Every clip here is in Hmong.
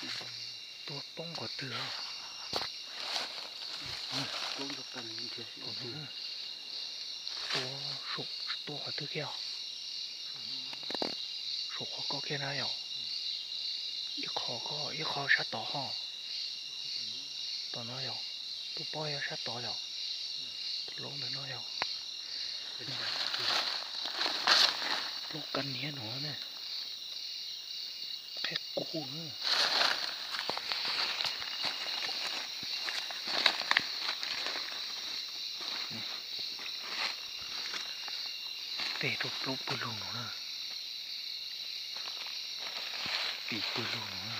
Tua poob qhov twg? Tua, tua qhov twg kiag? Saum qhov ko kiag na yom? Ib qho ko, ib qho sab tod ho. Tom no yom? Tus pob yog sab tod yom? Tus laub ntawm no yom? Plaub kab niab no ne. Qheb qub na. Tej rau plaub pawg lug no na. Tis pawg lug no na.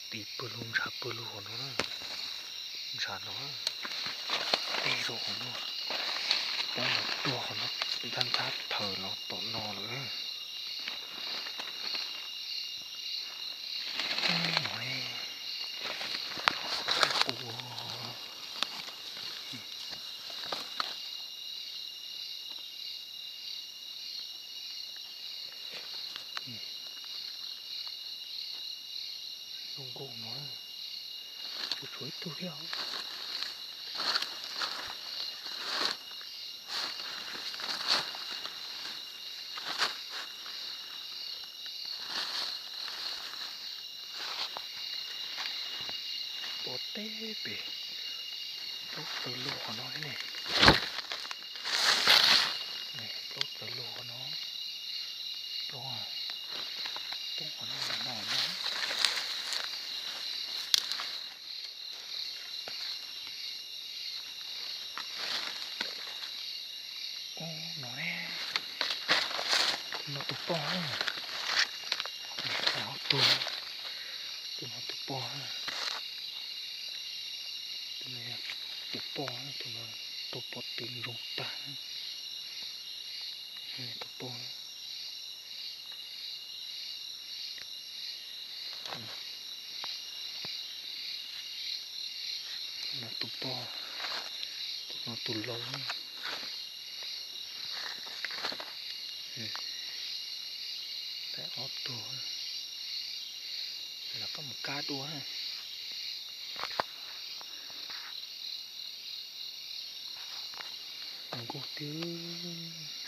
Tis pawg lug ntshav pawg lug qhov no na. Ntshav no. Tej rau qhov no. Poob los tuag qhov no. Ntab ntab thawm los tom no lawm. Zoo nkauj no, kuv tshuav ib tug thiab. Pom teb pem plaub tawg lug qhov no thiab ne. Plaub tawg lug qhov no. Plaub, poob qhov no no no. Ub, no ne. Tus no tus poj na. Ob tug. Tus no tus poj na. Tus no yog tus poj, tus no tus poj twb zoo tag. Tus poj. Tus no tus poj, tus no tus laub. Tau ob tug, los koj mus kab dua. Zoo nkauj tiag.